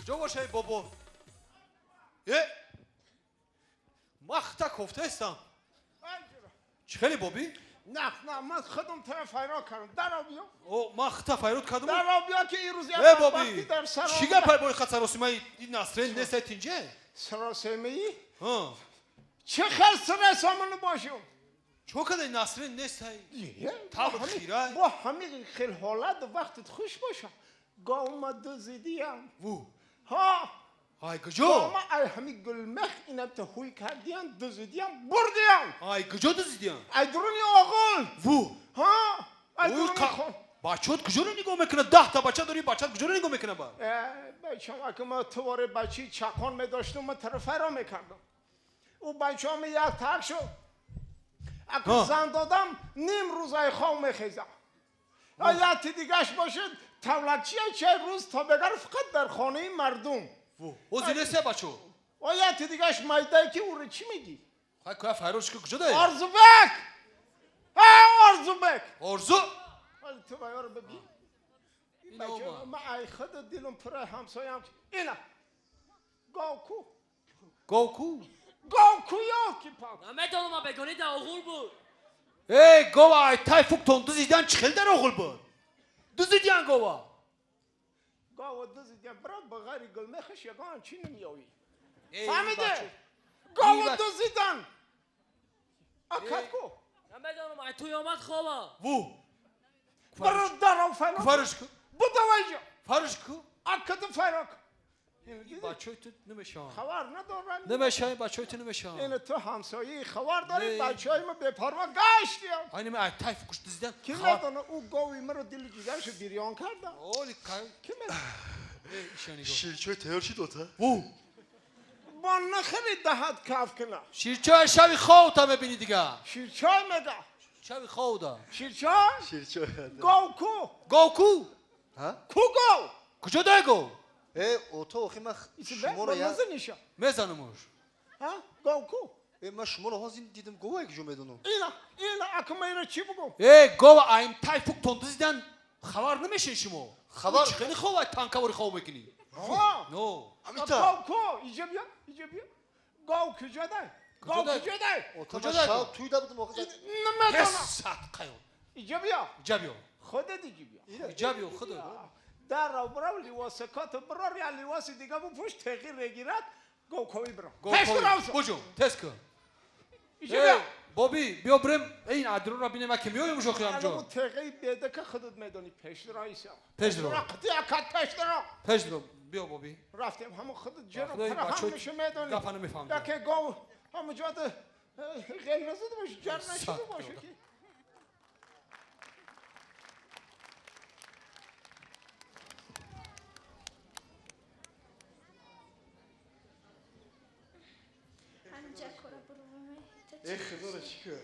Куҷо бошай, бобо? Э, ман хита кофтаистам. Чӣ хеле, боби? Не, не, ман худам тара файро кардам. Даро биё. О, ман хита файрод кардам. Даро биё, ки ин рӯз Э, боби, чӣ гапай бо ин саросимаи ин Насрин нестай тинҷе? Саросимаи? Ҳа. Чӣ хел саросиману бошам? Чо кадай Насрин нестай? Таб хирай? Бо ҳамин хел ҳолат вақтит хуш боша. Говма дузидиям. Ву. Ҳа. Ай куҷо? Говма ай ҳамин гулмех инам та ҳуй кардиян, дузидиям, бурдиям. Ай куҷо дузидиян? Ай дуруни оғул. Ву. Ҳа. Ай дуруни хон. Бачаот куҷоро нигоҳ мекунад? 10 та бача дорӣ, бачаат куҷоро нигоҳ мекунад ба? Э, бачам, ака ма тувори бачаи чақон медоштум, ман тарафайро мекардам. Ӯ бачаам як так шуд. Ака зан додам, ним рӯз ай хов мехезам. Яти дигаш бошад, тавлакчия чай рӯз то бегар фақат дар хонаи мардум. Ози нест бачо? Яти дигаш майдае ки ӯро чӣ мегӣ? Хай куя файрош ки куҷо даи? Орзубек! Э, Орзубек! Орзу! Ту вайёро бибин. Ман ай худ дилам пура ҳамсоям. Ина! Гов ку? Гов ку? Гов ку ёки пак? Намедонам, ман бегонӣ дар оғул буд. Эй, гова ай тай фуктон дузидан чӣ хел дар оғул буд? Дузидиян гова? Гова дузидиян, брат, ба ғайри гулмехаш ягон чӣ намеёвӣ. Фаҳмиде? Гова дузидан! Акат ку? Намедонам, ай туй омад хола. Ву! Баро дарав файро. Фарш ку? Будавайҷо. Фарш ку? Акат файро. Бачаи ту намешаванд. Хабар надоранд. Намешаванд, бачаи ту намешаванд. Ин ту ҳамсояи хабар дорӣ, бачаҳои ма бепарво гаштиям. Айни ай тайф куш дизидан. Ки медона ӯ гови маро дили ҷигарашо бирён карда. Оли кай. Ки медона? Ширчой тайёр шид ота? Ву. Бо нахари даҳат каф кина. Ширчой шави ховта мебини дига. Ширчой мега. Шави ховда. Ширчой? Ширчой. Гов ку? Гов ку? Ку гов? Куҷо дай гов? Э, ото, охи ман шуморо я... Мезаниша. Мезанамуш. Ҳа? Гов ку? Э, ман шуморо ҳозир дидам, говае куҷо медонам. Ина, ина, ака ман инро чӣ бугум? Э, гова айм тай фуктон дизидан хабар намешин шумо. Хабар? Чӣ хеле хов ай танкавори хов мекунӣ? Ҳа. Но. Амита. Гов ку? Иҷа биё, иҷа биё. Гов куҷо дай? Гов куҷо дай? Ото, ман шаб туйда будам, охи. Намедонам. Садқаё. Иҷа биё. Иҷа биё. Худат иҷа биё. Иҷа биё, худат. Дарав брав ливосакато брор я ливоси дига бупӯш теғир регирад говкови бро. Пеш равсо. Буҷо, тез кун. Иҷа биё. Боби, биё брем, ин адруро бинем, аки меоем ужо хиям ҷо. Алло теғи бедака худат медонӣ, пеш раиса. Пеш ро. Рақти акат пеш ро. Пеш ро, биё боби. Рафтем, ҳамон худат ҷаро пара ҳамаша медонӣ. Гапа намефаҳмам. Яке гов ҳама ҷода ғел назада боши, ҷар нашуда боши ки. Э, худоро шукр.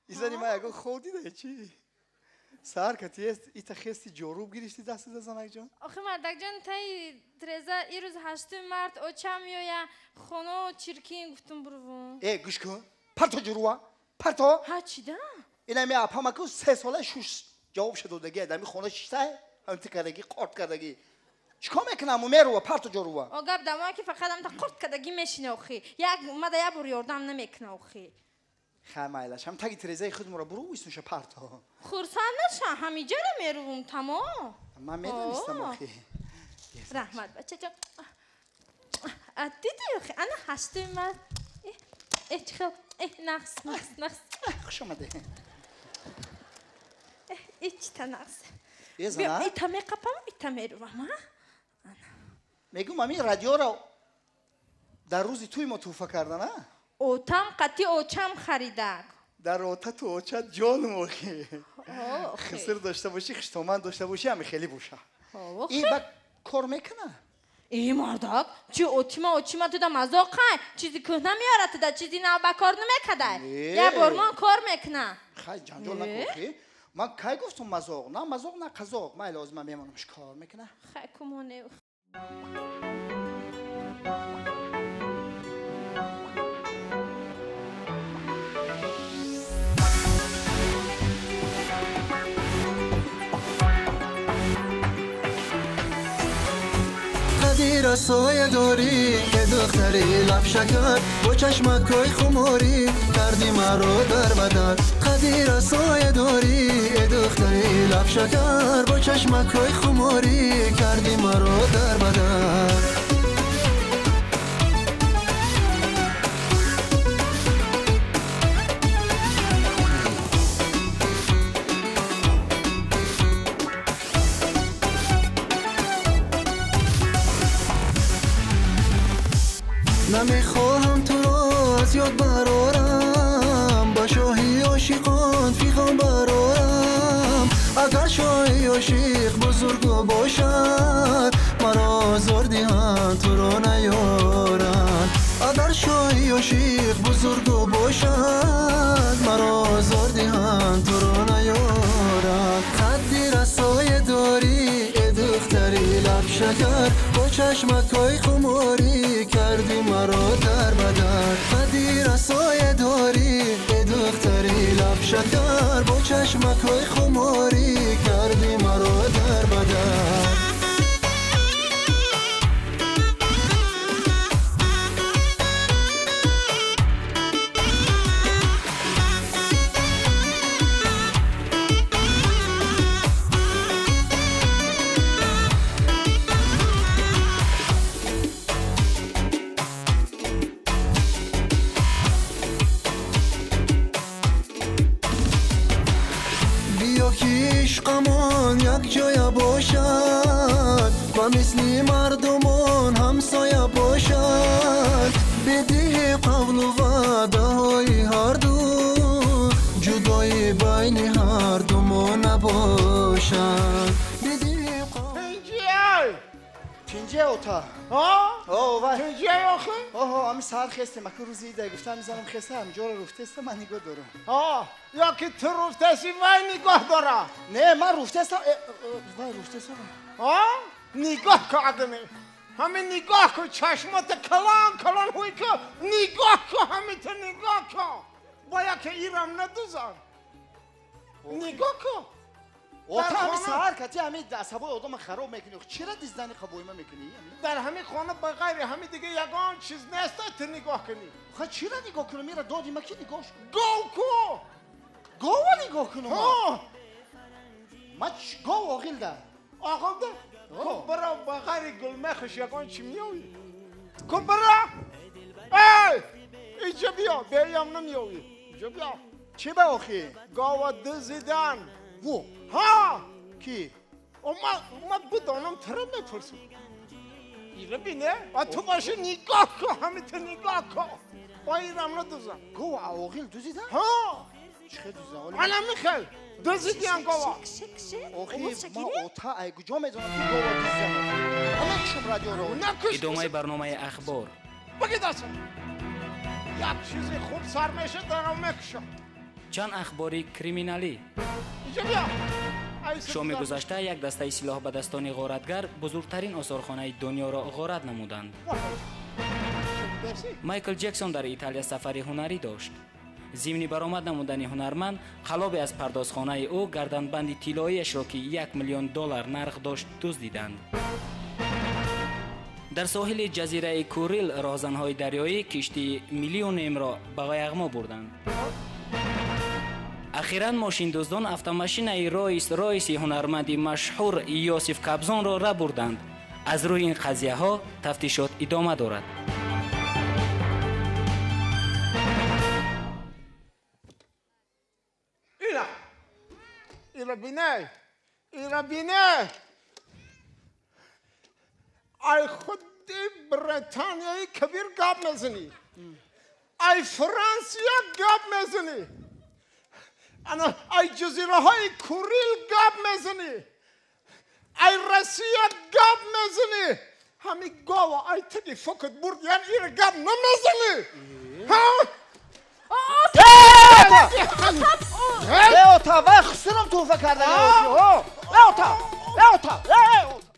Изани ма ягон хоб дида чӣ? Саҳар кати ита хести ҷоруб гирифти дастата, занакҷон? Охи мардакҷон, таи треза ирӯз 8 март очам меоя, хоно чиркин, гуфтум бурвум. Э, гӯш кун. Парто ҷорува. Парто. Ҳа, чида? Ина ми апамаку 3 сола шуш ҷавоб шудодаги, дами хона шиштай, ҳам ти кардаги, қорт кардаги. Чикор мекунам? Мерува, парто ҷорува. О, гап дамоя ки фақат ҳамта қурт кадаги мешина охи. Як мада як бор ёрдам намекуна охи. Хай майлаш, ҳам таги тирезаи худморо буру исунша парто. Хурсанд наша, ҳамиҷаро мерувум тамом. Ман медонистам охи. Раҳмат, бачаҷон. Диди охи, ана 8 март. Э, чӣ хел, э, нақс, нақс, нақс. Хуш омадӣ. Э, чита нақс. Э, зана? Ита меқапам, ита мерувам, а? Мегум, ҳамин радиоро дар рӯзи туй мо туҳфа кардан, а? Отам қати очам харидак. Дар отату очат ҷоном охи. Хисир дошта бошӣ, хиштоман дошта бошӣ, ҳами хеле боша. Ин ба кор мекуна? Э, мардак, чи отима очима туда мазоқай, чизи кӯҳна меорад туда, чизи нав ба кор намекадай. Як бор мон кор мекуна. Хай, ҷанҷол накун охи. Ман кай гуфтум мазоқ? На мазоқ, на қазоқ. Майли, ҳозир ман мемонамш кор мекуна. Хай, кумоне. Қади قدی را سایه داری ای دختری لب شکر با چشمکای خماری کردی مرا در بدر قدی را سایه داری ای دختری لب شکر با چشمکای خماری کردی مرا در بدر نمیخواهم تو را از یاد برارم با شاهی عاشقان فیغان برارم اگر شاهی عاشق بزرگ باشد مرا آزار دهند تو را نیارند اگر شاهی عاشق بزرگ باشد مرا آزار دهند تو را نیارند قدی رسای داری ای دختری لب شکر با چشمکای خماری کردی مرا در بدر قدی رسای داری ای دختری لب شکر با چشمکای خماری کردی مرا در بدر عشقمان یک جای باشد و مثل مردمان همسایه باشد بده قول و وعده های هر دو جدای بین هر دو ما نباشد تنجی اوتا ها؟ آه وای تنجی آخه؟ آها همی سر خسته مکو روزی ده گفتم میزنم خسته هم جورا رفته من نگاه دارم ها یا که تو رفته سی وای نگاه داره نه من رفته سم وای رفته سم ها؟ نگاه که آدمی همین نگاه که چشمات کلان کلان هوی که نگاه که همین تو نگاه که باید که ایرم ندوزن نگاه که اوتا همی سهر کتی همی عصبای آدم خراب میکنی چرا دیزدنی قبویمه میکنی؟ در همین خانه بغیر همین دیگه یگان چیز نیست تو نگاه کنی خب چرا نگاه کنم میره دادی ما کی نگاهش کنم گاو کو گاو نگاه کنم ها ما گاو آقیل ده آقیل ده خب برا بغیر گلمخش یگان چی میوی خب برا ای اینجا بیا بیام نمیوی اینجا بیا چی با آخی؟ گاو دزیدن و ها کی؟ ما بدانم تره میپرسم ایره بینه و تو باشی نگاه کن همه تو نگاه کن با ایرم ندوزم گو آقیل دوزیدن؟ ها چه دوزیدن؟ انا میخیل دوزیدن گوا آخی ما اوتا ای کجا میدونم که گوا دوزیدن اما کشم رادیو رو ادامه برنامه اخبار بگی دستم یک چیزی خوب سر میشه دارم میکشم چند اخباری криминалӣ. Шоми гузашта як дастаи силоҳбадастони ғоратгар бузургтарин осорхонаи дунёро ғорат намуданд. Майкл Ҷексон дар Италия сафари ҳунарӣ дошт. Зимни баромад намудани ҳунарманд, қалобе аз пардозхонаи ӯ гарданбанди тиллоиашро, ки 1 миллион доллар нарх дошт, дуздиданд. Дар соҳили ҷазираи Курил роҳзанҳои дарёӣ киштии миллионемро ба яғмо бурданд. Ахиран мошиндуздон автомашинаи Ройс-Ройси ҳунарманди машҳур Иосиф Кобзонро рабурданд. Аз рӯи ин қазияҳо тафтишот идома дорад. Ира! Ира бине! Ира бине! Ай худи Британияи кабир гап мезанӣ! Ай Франсия гап мезанӣ! Ана ай ҷазираҳои Курил гап мезанӣ! Ай Россия гап мезанӣ! Ҳами гова ай тиги фокат бурд, яъне ира гап намезанӣ! Ҳа? Э, ота, вай хусурам туҳфа кардани. Э, ота! Э, ота! Э!